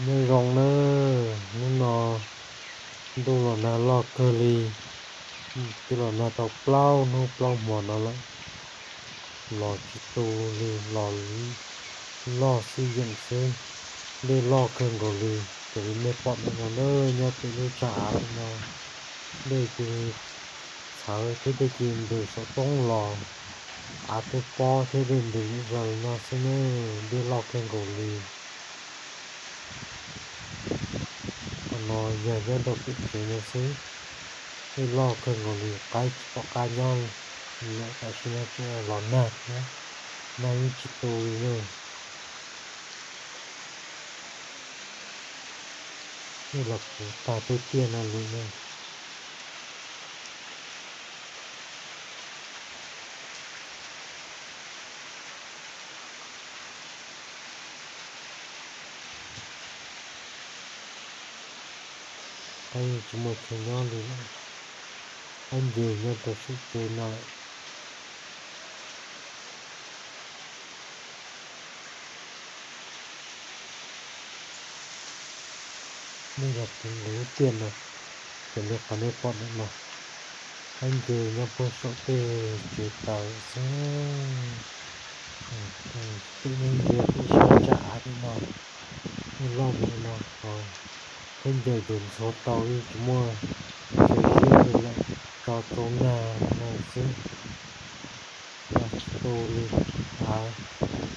Nyob zoo nawb, hnub no ntuj los nag loj kawg li, twb los nag tau plaub hnub plaub hmo no lawm, los tsis tu li, los loj xwb yeem xwb, dej loj kawg nkaus li. Raws li nej pom ntawm no na, nyob pem lub tsag av no, dej cia li txhawv thiab dej cia li ntws saum toob los, av twb pob thiab dej ntws ib zaug no xwb na, dej loj kawg nkaus li. Qhov no yog nyob rau pem tsev no xwb, dej loj kawg nkaus li, qaib tsis pom qab nyob lawm, tam sim no tseem los nag thiab, nag yeej tsis tu li na. Dej los puv tag tej tiaj no li na. Qaib yeej tsis muaj chaw nyob li lawm, qaib nce nyob rau saum tsev no lawm. Dej los puv nkaus lub tiaj no, raws li qhov nej pom ntawm no, qaib nce nyob puag saum tej tsev taws xwb. Pem nej ntsia pem sab tsag av tej no, dej loj npaum no, khaub ncaws tus ntxhuav tau yeej tsis muaj chaw ziab li lawm, tso tsau nag no xwb. Nag tsis tu li. Av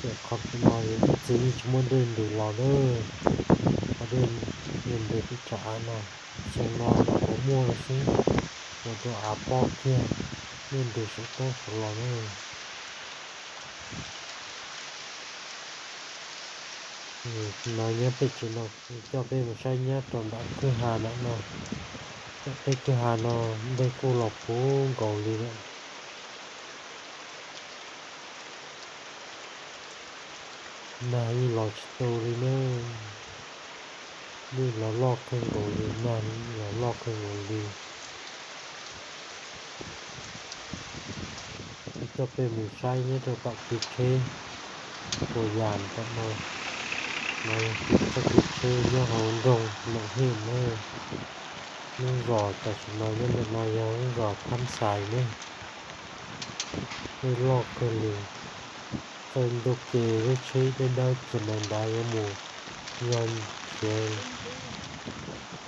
pem qhov no ib txwm yeej tsis muaj dej ntws los na, qhov dej ntws pem tsag av no, xyoo no los puas muaj xwb, ua rau av pob kiag, dej ntws saum toob saum los na. No nyob pem tsev no, kuv coj peb mus saib nyob rau nram kwj ha nram no. Nram peb kwj ha no dej kuj los puv nkaus li lawm. Nag yeej los tsis tu li na. Dej los loj kawg nkaus li, nag los loj kawg nkaus li. Kuv coj peb mus saib nyob rau tom kev tsheb, puas yam tam no. No yog txoj kev tsheb nyob hauv nroog Noom Hej ne. Lub zos tam sim no nyob ntawm no yog lub zos Thab Xais ne. Dej loj kawg li. Txawm ncauj ke lub tsheb dawb dawb kiag ntawd yuav mus, yog khiav,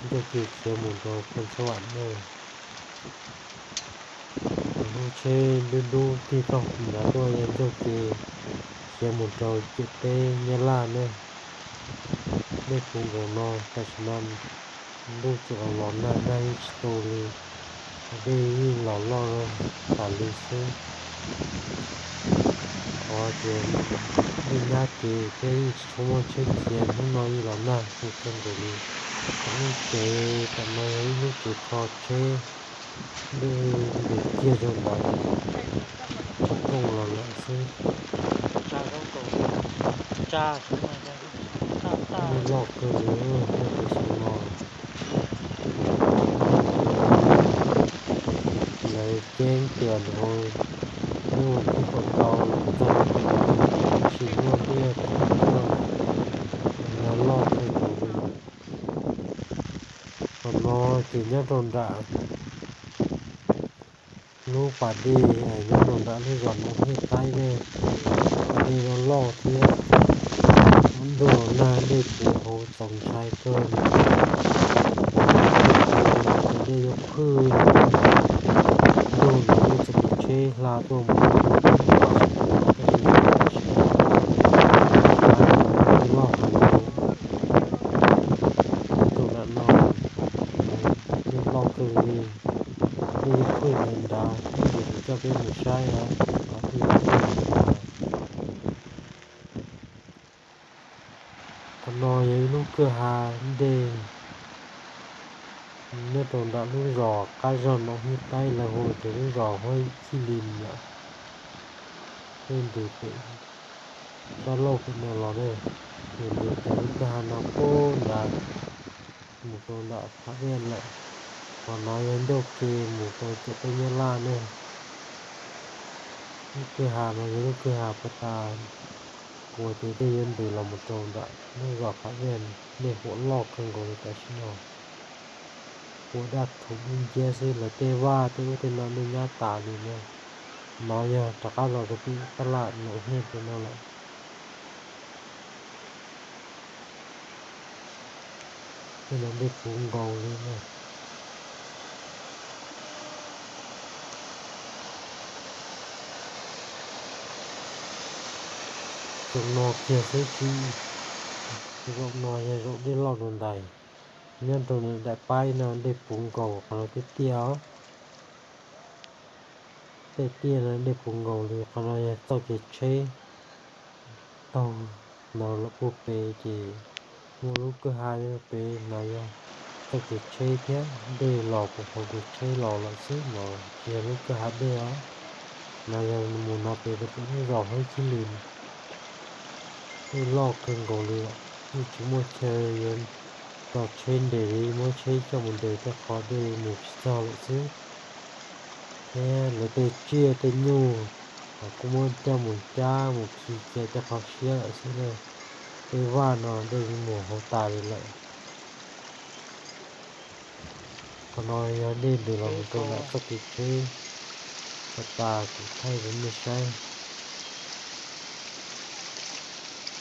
ncauj ke khiav mus rau Phoos Xab Vam ne. Lub tsheb dub dub tig toj ntawd tuaj yog ncauj ke khiav mus rau ciam teb Nyab Laj ne. Dej puv nkaus no, tam sim no ntuj tseem los los nag, nag yeej tsis tu li, dej yeej los loj tas li xwb. Qhov tias dej nyab kev thiab yeej tsis tshua muaj tsheb khiav, hnub no yeej los nag kawg nkaus li. Lub tsev tam no yog ib lub tsev kho tsheb, dej ntws kiag rau ntawd, tsheb rooj los lawm xwb. Dej loj kawg li, muaj tus xyoo no lawv ceeb tias nws ua tib qhov tau txog tom no, tab sis muaj tiaj thaum tuaj lawm, nag loj kawg nkaus li. Qhov no ces nyob rau nram lub pas dej, nyob rau nram lub zos Noom Hej Taib ne. Pas dej no loj thiab, ntuj los nag dej puv hauv txaus ntshai kawg li. Dej puv ces dej yuav phwj ntuj ntawd, nej txoj kev tsheb hla tuaj mus, tab sis tam sim no dej loj heev li. Tus nram no dej loj kawg li, dej yuav phwj ntawd nrad, ib ntsis kuv coj peb mus saib os, qhov twg yuav phwj ntawd nrad. Qhov no yog ib lub kwj ha dej nyob rau nram lub zos qab zog Noom Hej Taib, lawv hu tias lub zos Huab Chij Lis lawm. Dej ntws pem sab laug pem no los ne, nws ntws raws lub kwj ha no puag nrad mus rau nram Pham Viaj lawm. Qhov no yog ncauj ke mus rau ciam teb Nyab Laj ne. Lub kwj ha no yog lub kwj ha puag ta kuv tias dej yuav ntws los mus rau ntawm lub zos Qhov Dej, dej huam loj kawg nkaus li tam sim no. Ua dab thuv dub nciab xwb, lawv tej vaj tej ub tej no dej nyab tas li na. No yog rov qab los rau pem tab laj Noom Hiaj tej no lawm. Tej no dej puv nkaus li na. Xyoo no kiag xwb tsis, zaum no yog zaum dej loj dua ntais. Nyob rau daim paib no dej puv nkaus qhov no tiag tiag os. Tej tiaj no dej puv nkaus li, qhov no yog txoj kev tsheb taug no lawm puag pem ces muaj lub kwj ha pem no yog txoj kev tsheb thiab dej los puag hauv kev tsheb los lawm xwb no, tsis yog lub kwj ha dej os. No yog mus no pem rau pem lub zos Hawj Chib Lwm. Dej loj kawg nkaus li, yeej tsis muaj chaw yuav tso tsheb nres li, muab tsheb coj mus nres tej qhov dej mus tsis txog lawm xwb. Thiab lawv tej tsiaj tej nyuj los kuj muab coj mus cab mus khi cia tej qhov siab lawm xwb na. Tej vaj no dej mus hauv tas li lawm. Qhov no yog dej ntws los mus rau ntawm txoj kev tsheb, tas tas kuv thaij rau nej saib.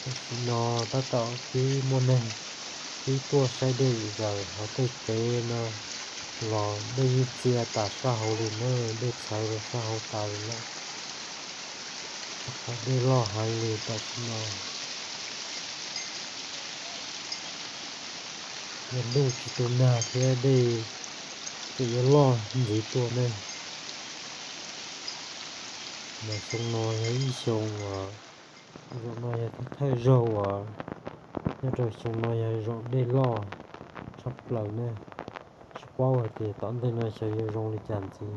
Tam sim no tab tom pib muaj neeg pib tuaj saib dej zom zaws, hauv tej tsev no los dej yeej txia tas sab hauv li na, dej txhawv rau sab hauv tas li lawm. Qhov dej loj heev li tam sim no. Yog ntuj tsis tu nag thiab dej tseem yuav loj ntxiv tuaj ne. Mas xyoo no yog ib xyoo uas, zaum no yog thawj zaug uas, nyob rau xyoo no yog zaum dej loj tshaj plaws ne. Tsis paub hais tias tom ntej no xyov yuav zoo li cas ntxiv.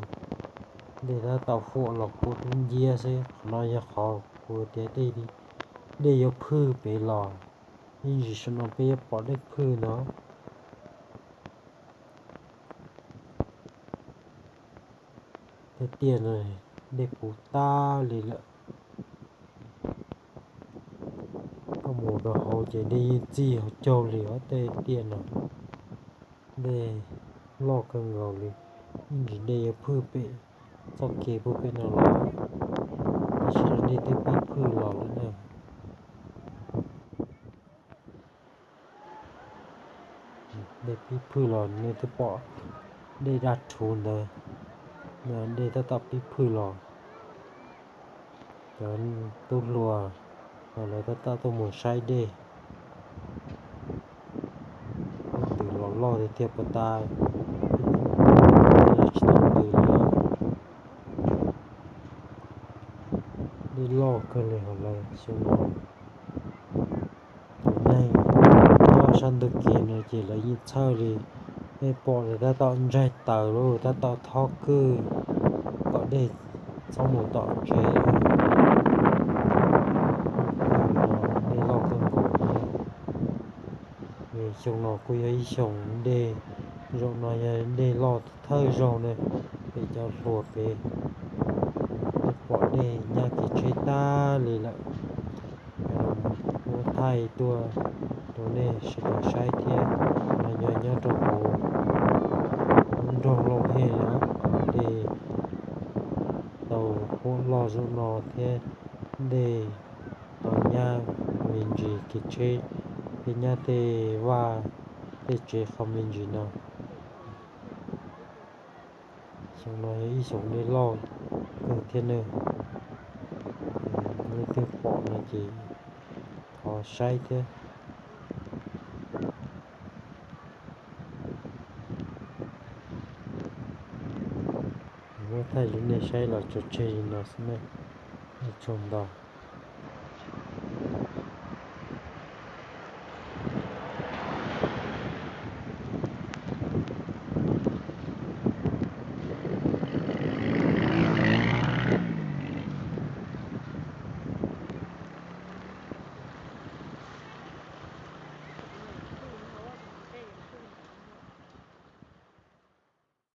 Dej tab tom huam los kua dub nciab xwb, qhov no yog qhov kuv tias dej yuav phwj pem los, ib ntsis saum no peb yuav pom dej phwj no. Tej tiaj no dej puv tag li lawm. Koj mus rau hauv ces dej yeej txij hauv caug li os, tej tiaj no dej loj kawg nkaus li, ib ntsis dej yuav phwj pem txoj kev puag pem no los, tam sim no dej twb pib phwj los lawm na. Dej pib phwj los nej twb pom dej daj rhuv ntawd, dej tab tom pib phwj los. Cov tub hluas los lawv tab tom tuaj mus saib dej. Ntws los loj tiag tiag puas tas, tsis tau ntws li. Dej loj kawg li hauv lawv xyoo no. Tus neeg nyob sab ntug kev no ces lawv yeej txhawj li, nej pom lawv tab tom ntsaig taws lawm, tab tom thob kwj kom dej txhob mus tom tsev. Dej loj kawg nkaus li. Xyoo no kuj yog ib xyoos dej, zaum no yog dej loj thawj zaug ne, pem cov hluas pem, nej pom dej nyab kev tsheb tag li lawm. Muab thaij tuaj rau nej sawv daws saib thiab. No yog nyob rau hauv lub nroog Looj Hej, dej tau huam loj zaum no thiab dej tau nyab me ntsis kev tsheb thiab nyab tej vaj tej tsev qhov me ntsis no. Xyoo no yog ib xyoos dej loj kawg thiab ne. Leej twg pom no ces thov saib thiab. Muab thaij rau nej saib los tso tseg li no xwb ne. Ua tsaug ntau.